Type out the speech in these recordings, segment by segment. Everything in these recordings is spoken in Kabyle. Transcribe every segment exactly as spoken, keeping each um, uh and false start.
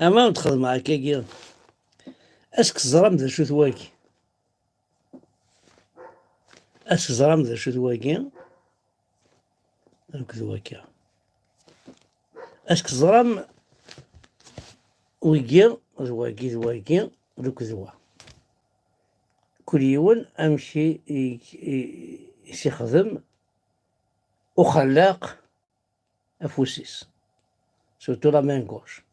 Ama d-xedmeɣ akkagi. Ask teẓram d acu-t wagi? Ask teẓram d acu-t wagi? Akked wagi. Ask teẓram wigi d wagi d wagi akked wa. Kul yiwen amek i, i, i, i s-ixdem uxellaq afus-is. Surtout la main gauche.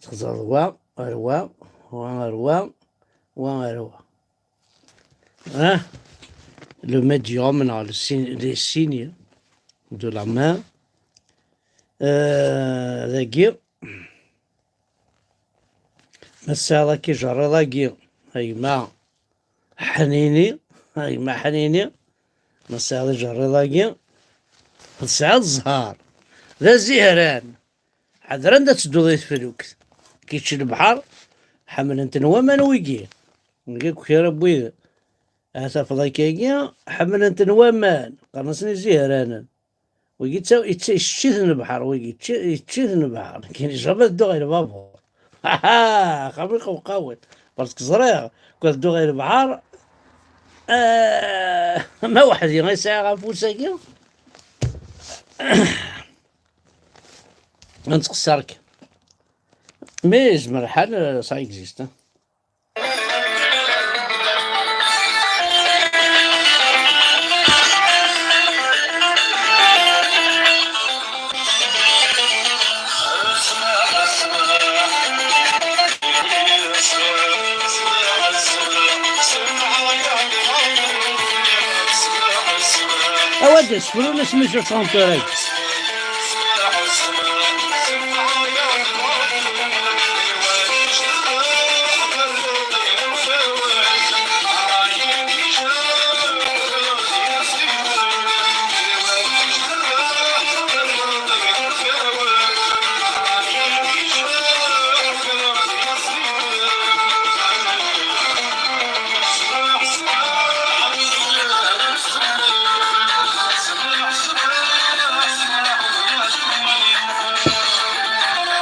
Txeẓẓreḍ wa ar wa, wa ar wa, wa ar wa. Ah, le médium neɣ le signe, les signes de la main. Euh, dagi, ma tesɛiḍ akka ijerriḍ-agi, a gma Ḥnini, a gma Ḥnini, ma tesɛiḍ ijerriḍ-agi, tesɛiḍ zzher, d azihran. Ḥader anda tedduḍ di teflukt. Kečč lebḥer, ḥemmlen-ten waman wigi. Wigi akk kra n wid ara tafeḍ akkagi, ḥemmlen-ten waman, qqaren-asen izihranen. Wigi yettaw-, yetta-, yečč-iten lebḥer, wigi yečč-, yečč-iten lebḥer. Nekkini jamais dduɣ i lbabuṛ. Aha, axxam iqewqawen. Parce que ẓriɣ, kul dduɣ i lebḥer, ah, ma weḥdi ay sɛiɣ afus-agi, ad nettqeṣṣer kan. Mais yezmer lḥal, euh, ça existe, hein. Awa d asefru n asmi s uchanteur-agi.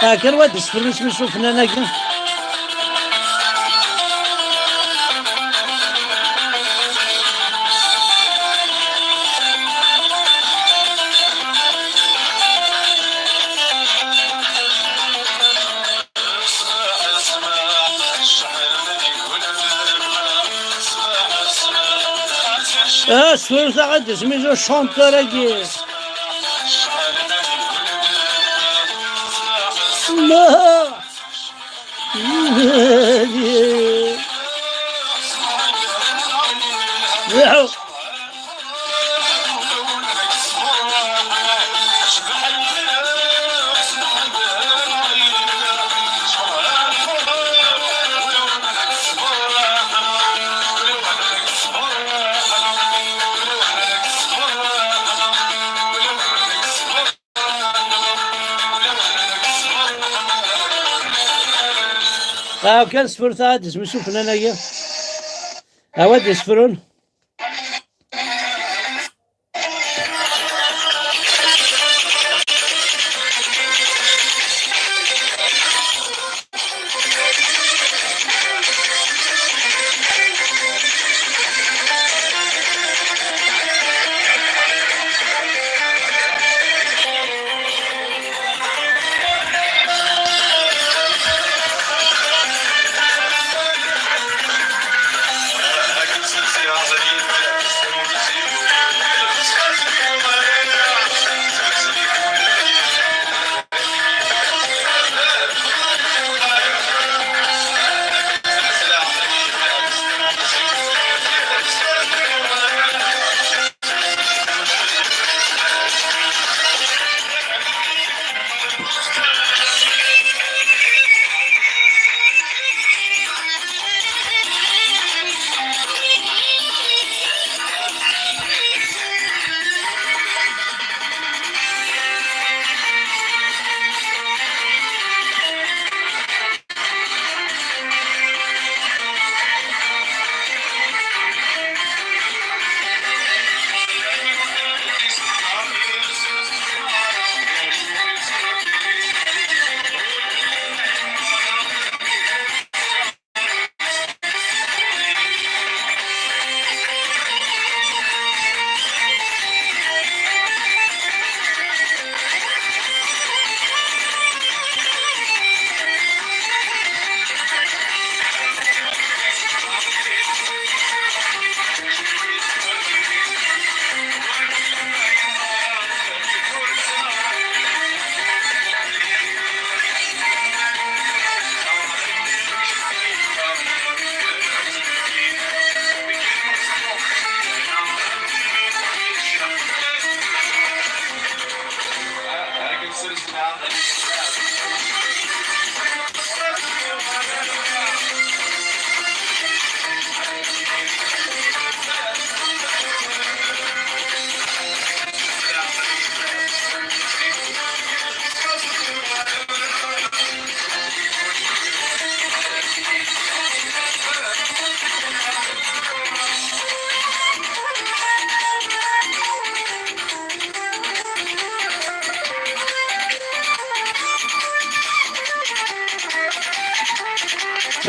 Ah, kan wa d iseflen isem-is ufnan-agi. Ah, sfurut-aɣ-d isem-is uchanteur-agi. Ma! Ah, kan sfurut-aɣ-d isem-is ufnan-agi. Awa d isefrun.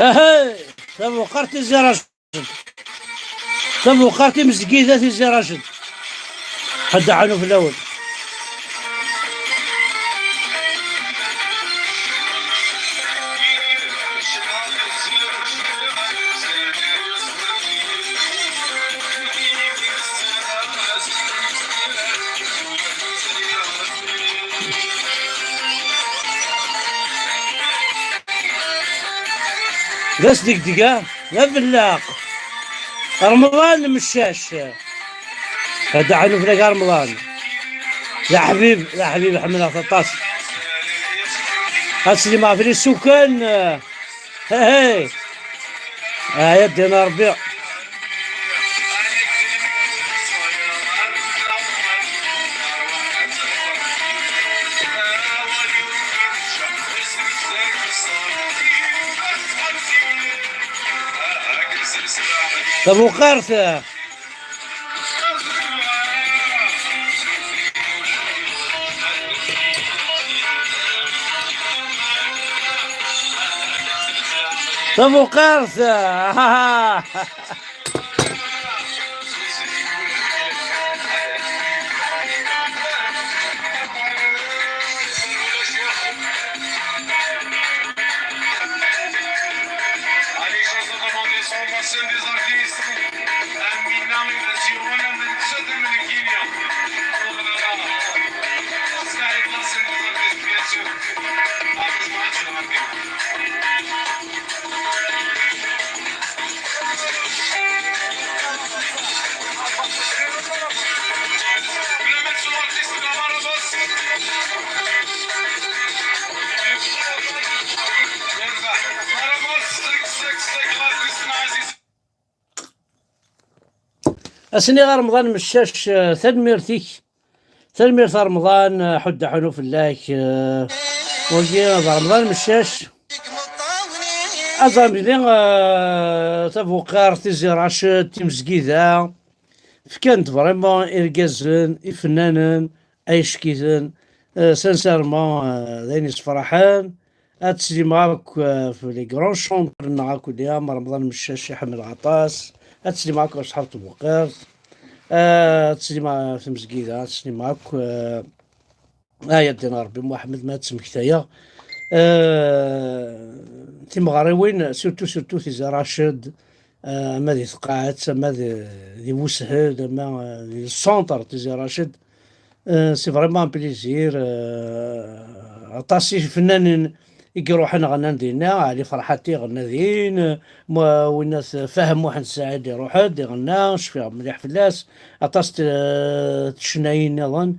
Aha! Tabuqart Tizi Raced. Tabuqart imezgida Tizi Raced. Ḥedd aɛanu fell-awen. D asdegdeg, ah, d abellax. Remḍan Meccac. Ad aɛnu fell-ak a Remḍan. D aḥbib, d aḥbib, ḥemmleɣ-t aṭas. Ad slimeɣ fell-i sukan. Hey, hey. Aya ddin a Rebbi. Tabuqart. Tabuqart. Asni ɣer Remḍan Meccac, eh, tanemmirt-ik. Tanemmirt a Remḍan, eh, ḥudd aḥunu fell-ak, eh, wagi d Remḍan Meccac. Aẓamili, eh, tabuqart, Tizi Raced, timezgida, fkan-d vraiment irgazen, ifennanen, ayeckiden, eh, sincèrement, eh, d ayen yessefraḥen. Ad teslim akk, eh, f les grands chanteurs-nneɣ akk, am Remḍan Meccac i ḥemmleɣ aṭas. Ad teslim akk ɣef ṣṣḥab tbuqirt. Eh, ad teslim ɣef tmezgida, ad teslim akk, eh, aya ddin Rebbi Muḥemmed ma ad ttmektayeɣ. Eh, timeɣriwin, surtout, surtout Tizi Raced, eh, ama di Tqaɛet, ama di, di Weshel, ama, eh, di centre Tizi Raced. Euh, c'est vraiment un plaisir. Euh, aṭas ifennanen i iruḥen ɣennan dinna, Ɛli Ferḥat iɣenna din, euh, mu-, winna t-, Fahem Muḥend Saɛid iruḥ-d, iɣenna, cfiɣ mliḥ fell-as, aṭas t-, tecnayin nniḍen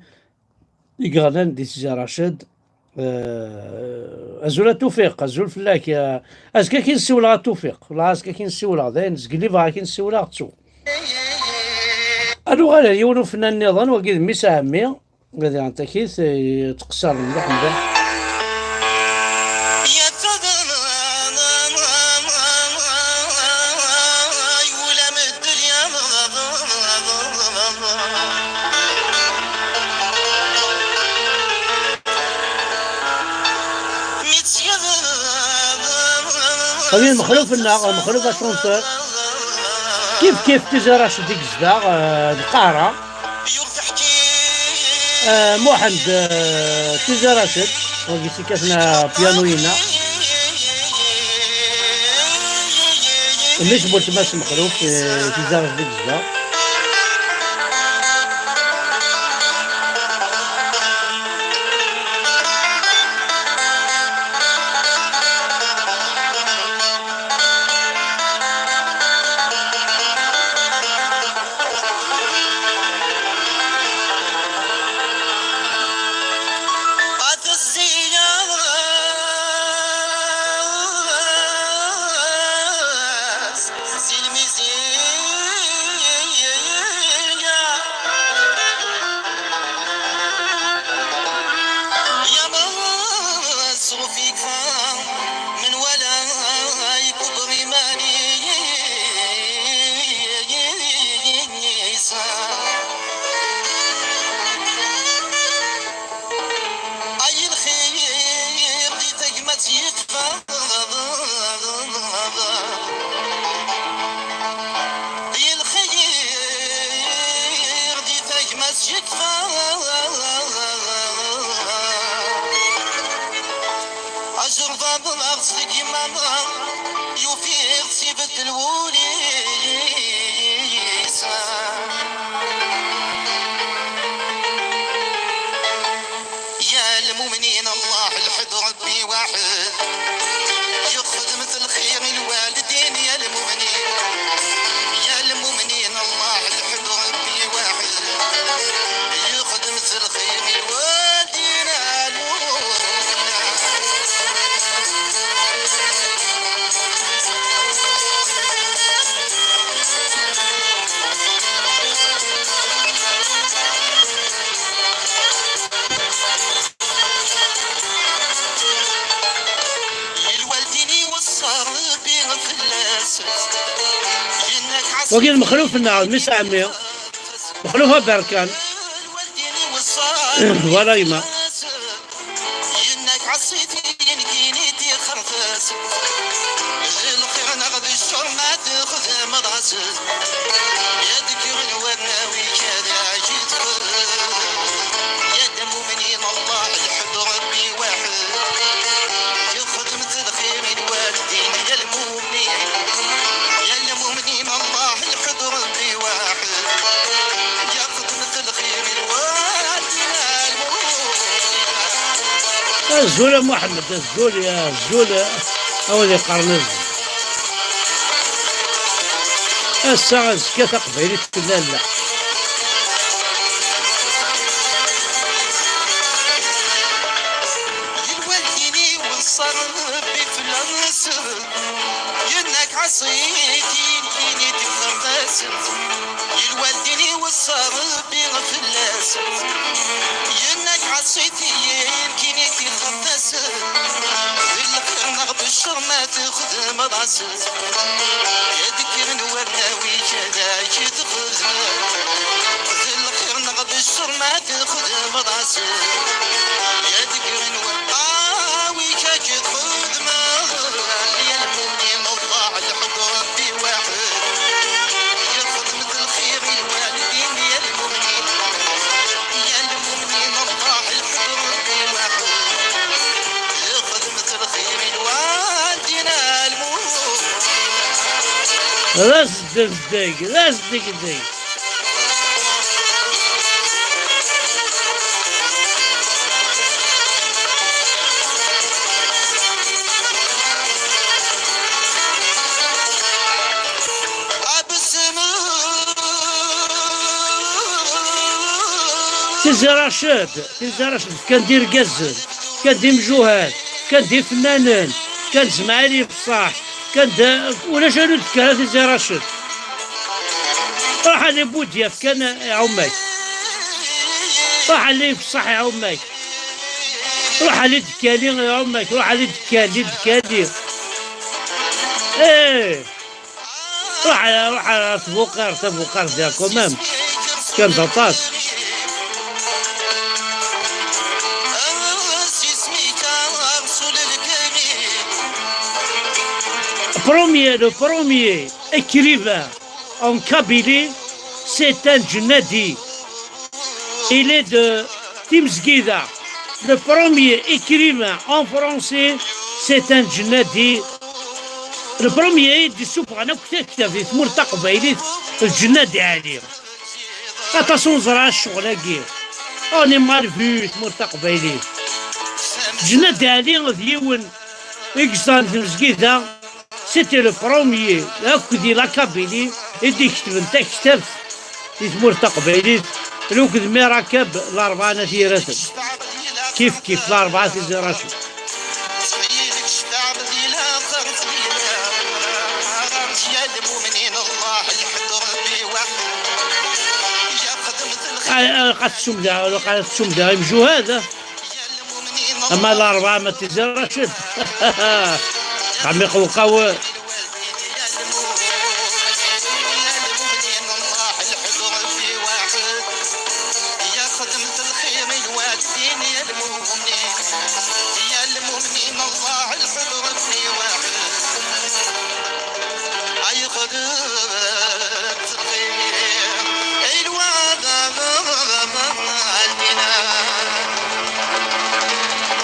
i iɣennan di Tizi Raced. Euh, azul a Tufiq, azul fell-ak. Euh, azekka ki nsiwleɣ a Tufiq, wala azekka ki nsiwleɣ, dayen, zgel i bɣa ki nsiwleɣ, ttu. Ad nuɣal ar yiwen ufennan nniḍen, wagi d mmi-s a ɛemmi, ad iɛenṭak-it, eh, yettqeṣṣer mliḥ, mliḥ. Ad yili Mexluf-nneɣ, Mexluf achanteur. Kif kif Tizi Raced i yezdeɣ, eh, Lqahra. Eh, Muḥend, eh, Tizi Raced, wagi s-ikkaten apyanu-inna. Mmi-s n weltma-s Mexluf, eh, Tizi Raced i yezdeɣ. Ajerḍaḍ ɣer tlegma, yufi-ɣ-tt ibeddel wul-is. Ya lmumnin, Allah lḥed Rebbi waḥed, yexdem lxir i lwaldin, ya lmumnin, ya lmumnin, Allah lḥed Rebbi waḥed, yexdem lxir i lwaldin, ya lmumnin. Wagi d Mexluf neɣ d mmi-s n ɛemmi? Mexluf aberkan. Wala yemma. Yenna-k ɛṣit-iyi, nekkini d ixerfes. D lxir neɣ d ccer, ma txedmeḍ-as. Ya ddekr n warraw-ik, ad aɣ-yedfer. Ya lmumnin, Allah lḥed Rebbi waḥed, yexdem lxir i lwaldin, ya lmumnin. Ya lmumnin, Allah lḥed Rebbi waḥed, yexdem lxir i lwaldin, ya lmumnin. Azul a Muḥemmed, azul, ya azul a wid iqqaren azul. Ass-a, azekka, taqbaylit tella alla. Lwaldin-iw ṣṣan Rebbi fell-asen, yenna-k ɛṣit-iyi, nekkini d ixerfes. Lwaldin-iw ṣṣan Rebbi fell-asen, yenna-k ɛṣit-iyi, nekkini d ixerfes. D lxir neɣ d ccer, ma txedmeḍ-asen. Ya ddekr n warraw-ik, ad ak-d-xedmeɣ. D lxir neɣ d ccer, ma txedmeḍ-asen. Ya ddekr n warraw-ik, ad ak-d-xedmeɣ. Ya lmumnin, Allah lḥed Rebbi waḥed, yexdem lxir i lwaldin, ya lmumnin. Ya lmumnin, Allah lḥed Rebbi waḥed, yexdem lxir i lwaldin, ya lmumnin. D asdegdeg, d asdegdeg. Tizi Raced, Tizi Raced, fkan-d irgazen, fkan-d imjuhad, fkan-d ifennanen, fkan-d Zmaɛili Beṣṣaḥ, fkan-d, ulac ayen ur d-tekker ara Tizi Raced. Ruḥ ali Budya fkan iɛumm-ak. Ruḥ ali Beṣṣaḥ iɛumm-ak. Ruḥ ali Dekkali iɛumm-ak. Ruḥ ali Dekkali, Dekkali. Eh! Ruḥ, ruḥ ar Tbuqar, Tabuqar diɣ quand même. Fkan-d aṭas. Premier, le premier écrivain en Kabylie, c'est un Djennadi. Il est de Timezgida. Le premier écrivain en français, c'est un Djennadi. Le premier i d-isuffɣen akk taktabt di tmurt taqbaylit, d Djennadi Ɛli. Aṭas ur neẓra ccɣel-agi. On est mal vu, tmurt taqbaylit. Djennadi Ɛli d yiwen i yeẓẓan di tmezgida. C'était le premier, akk di la Kabylie, i d-iketben taktabt di tmurt taqbaylit, luked mi rakab Larebɛa n At Yiraten. Kif kif, Larebɛa Tizi Raced. Ah, ah, ad tessum da, ad tessum da imjuhad, ah. Ama Larebɛa ma Tizi Raced. Xamiq uqaw.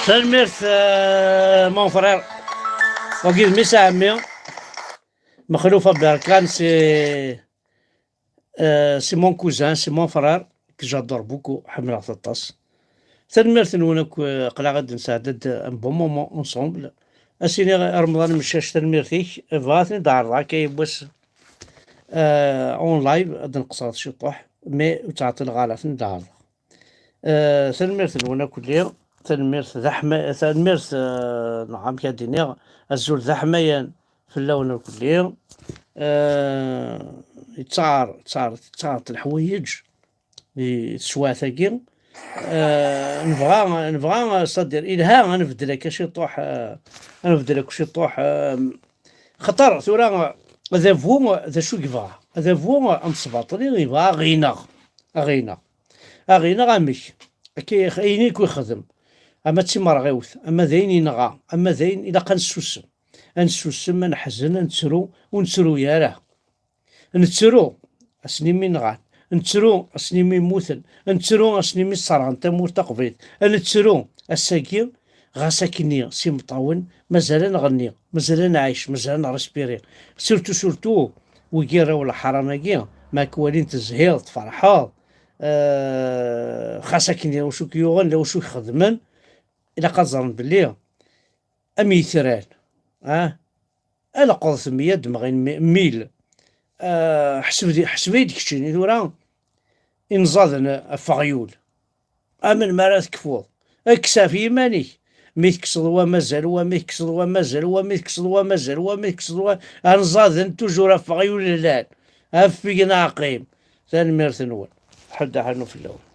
Tanemmirt, euh, mon frère. Wagi d mmi-s n ɛemmi. Mexluf Aberkan, c'est, euh, c'est mon cousin, c'est mon frère, que j'adore beaucoup, ḥemmleɣ-t aṭas. Tanemmirt-nwen akk, euh, aql-aɣ ad nesɛedda-d un bon moment ensemble. Ad s-iniɣ i Remḍan Meccac tanemmirt-ik, bɣiɣ ad ten-id-ɛerḍeɣ akka yiwwas, euh, en live, ad nqeṣṣer ciṭuḥ, mais ur ttɛeṭṭileɣ ara, ad ten-id-ɛerḍeɣ. Euh, tanemmirt-nwen akk-nni, tanemmirt d aḥma-, tanemmirt, euh, neɣ amek ad d-iniɣ, azul d aḥmayan fell-awen akk-nni. Euh, yettaɛer, yettaɛer, yettaɛer leḥwayeǧ di teswiɛt-agi. Euh, nebɣa, nebɣa, c'est-à-dire, ilha ad nbeddel akka ciṭuḥ, euh, ad nbeddel akk ciṭuḥ, euh, xaṭer tura adabu d acu yebɣa? Adabu amesbaṭli yebɣa aɣ-ineɣ, aɣ-ineɣ, aɣ-ineɣ amek? Akka yex-, ayen i yexdem, ama d timerɣiwt, ama d ayen yenɣa, ama d ayen, ilaq ad nessusem. Ad nessusem, ad neḥzen, ad nettru, ur nettru ara. Nettru asmi nɣan, nettru asmi mmuten, nettru asmi sserɣen tamurt taqbaylit, nettru ass-agi, ɣas akkenni s imeṭṭawen, mazal ad nɣenni, mazal ad nɛic, mazal ad nrespirer. Surtout, surtout, wigi arraw n leḥram-agi, ma k-walin tezhiḍ, tferḥeḍ, euh, xas akkenni d wacu k-yuɣen, d wacu k-xedmen, ilaq ad ẓren belli am yitran, ah, ad leqḍet meyya, ad d-mɣin mi-, mil. Ah, ḥseb di-, ḥseb-iyi-d keččini tura, inẓaden ɣef uɣyul. Amen mi ara tekfuḍ. Kkes ɣef yiman-ik. Mi tekkseḍ wa mazal, wa mi tekkseḍ wa mazal, wa mi tekkseḍ wa mazal, wa mi tekkseḍ wa, anẓaden toujours ɣef uɣyul llan. Ɣef igen aɛqim. Tanemmirt-nwen. Ḥedd aḥannu fell-awen.